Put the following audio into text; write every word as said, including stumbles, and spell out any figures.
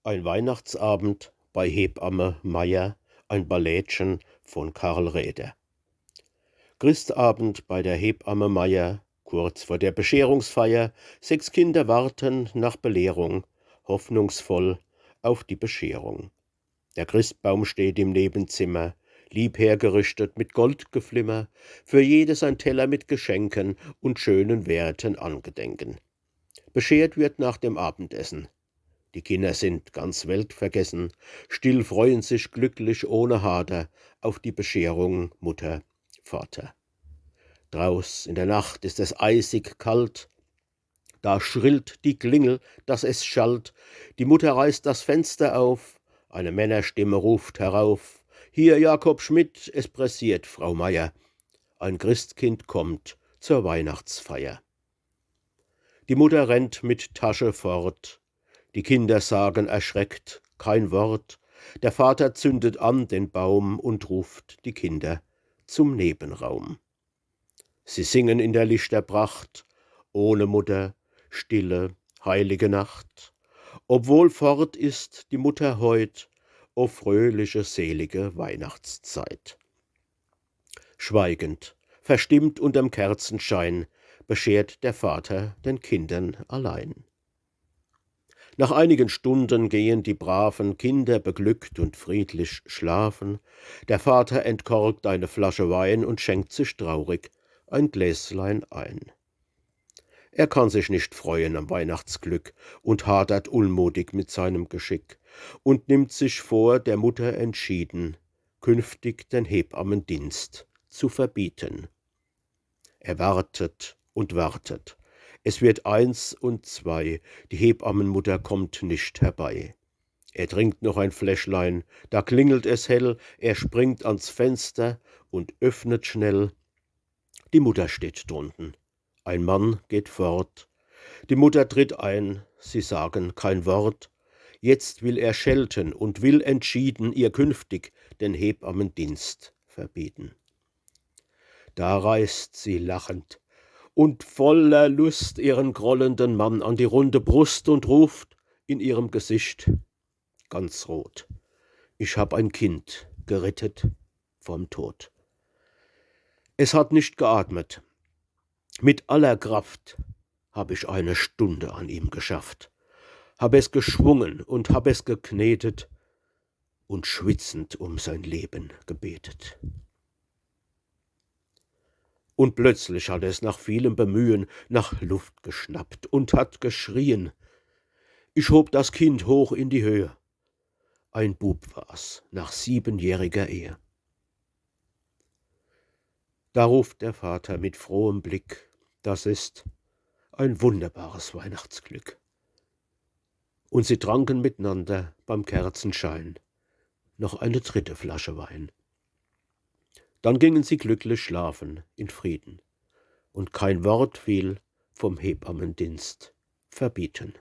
Ein Weihnachtsabend bei Hebamme Meier, ein Ballätchen von Karl Räder. Christabend bei der Hebamme Meier, kurz vor der Bescherungsfeier. Sechs Kinder warten nach Belehrung hoffnungsvoll auf die Bescherung. Der Christbaum steht im Nebenzimmer, lieb hergerichtet mit Goldgeflimmer, für jedes ein Teller mit Geschenken und schönen Werten angedenken. Beschert wird nach dem Abendessen. Die Kinder sind ganz weltvergessen, still freuen sich glücklich ohne Hader auf die Bescherung Mutter, Vater. Draus in der Nacht ist es eisig kalt, da schrillt die Klingel, dass es schallt. Die Mutter reißt das Fenster auf, eine Männerstimme ruft herauf: „Hier Jakob Schmidt, es pressiert, Frau Meier. Ein Christkind kommt zur Weihnachtsfeier.“ Die Mutter rennt mit Tasche fort. Die Kinder sagen erschreckt kein Wort. Der Vater zündet an den Baum und ruft die Kinder zum Nebenraum. Sie singen in der lichter Pracht: „Ohne Mutter, stille, heilige Nacht. Obwohl fort ist die Mutter heut, o fröhliche, selige Weihnachtszeit.“ Schweigend, verstimmt unterm Kerzenschein, beschert der Vater den Kindern allein. Nach einigen Stunden gehen die braven Kinder beglückt und friedlich schlafen. Der Vater entkorkt eine Flasche Wein und schenkt sich traurig ein Gläslein ein. Er kann sich nicht freuen am Weihnachtsglück und hadert unmutig mit seinem Geschick und nimmt sich vor, der Mutter entschieden, künftig den Hebammendienst zu verbieten. Er wartet und wartet. Es wird eins und zwei, die Hebammenmutter kommt nicht herbei. Er trinkt noch ein Fläschlein, da klingelt es hell, er springt ans Fenster und öffnet schnell. Die Mutter steht drunten. Ein Mann geht fort. Die Mutter tritt ein, sie sagen kein Wort. Jetzt will er schelten und will entschieden ihr künftig den Hebammendienst verbieten. Da reißt sie lachend und voller Lust ihren grollenden Mann an die runde Brust und ruft in ihrem Gesicht ganz rot: „Ich hab ein Kind gerettet vom Tod. Es hat nicht geatmet. Mit aller Kraft hab ich eine Stunde an ihm geschafft, hab es geschwungen und hab es geknetet und schwitzend um sein Leben gebetet.“ Und plötzlich hat es nach vielem Bemühen nach Luft geschnappt und hat geschrien. Ich hob das Kind hoch in die Höhe. Ein Bub war's, nach siebenjähriger Ehe. Da ruft der Vater mit frohem Blick: „Das ist ein wunderbares Weihnachtsglück.“ Und sie tranken miteinander beim Kerzenschein noch eine dritte Flasche Wein. Dann gingen sie glücklich schlafen in Frieden, und kein Wort fiel vom Hebammendienst verbieten.